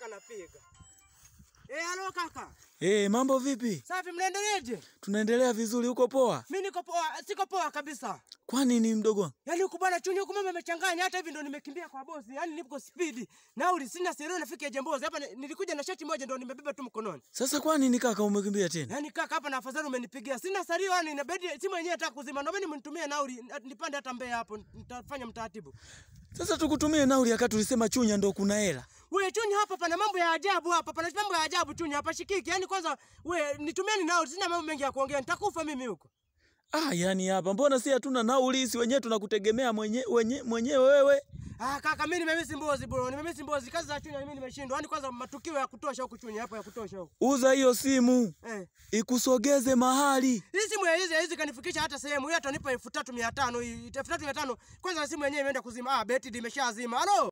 Napiga. Halo kaka. Mambo vipi? Safi, mnaendeleaje? Tunaendelea vizuri, uko poa? Mimi niko poa, siko poa kabisa. Kwa nini mdogo wangu? Yaani huko bwana Chunya huko mama amechanganya, hata hivi ndo nimekimbia kwa bosi. Yaani nipo speed. Nauli sina, sero nafika Jembozi. Hapa nilikuja na shati moja ndo nimebeba tu mkononi. Sasa kwa nini kaka umekimbia tena? Yaani kaka hapa na afadhali umenipigia. Sina salio, yani inabidi simu yenyewe nataka kuzima. Ndio mimi mnitumie nauli nipande hata Mbeya hapo nitafanya mtaratibu. Sasa tukutumie nauli akati tulisema Chunya ndo kuna hela. We Chunya hapa pana mambo ya ajabu hapa. Pana mambo ya ajabu Chunya hapa shikiki. Yaani kwanza we nitumieni nauli, sina mambo mengi ya kuongea. Nitakufa mimi huko. Ah, yani hapa mbona si hatuna nauli, si wenyewe tunakutegemea mwenyewe wewe. Ah kaka, mimi nimemisi mbozi bro, nimemisi mbozi. Kazi za Chunya mimi nimeshindwa. Yaani kwanza matukio ya kutosha huku Chunya hapo ya kutosha huku. Uza hiyo simu. Ikusogeze mahali. Hii simu ya hizi kanifikisha hata sehemu. Hii atanipa 3500 hii. 3500. Kwanza simu yenyewe imeenda kuzima. Ah, beti imeshazima. Halo.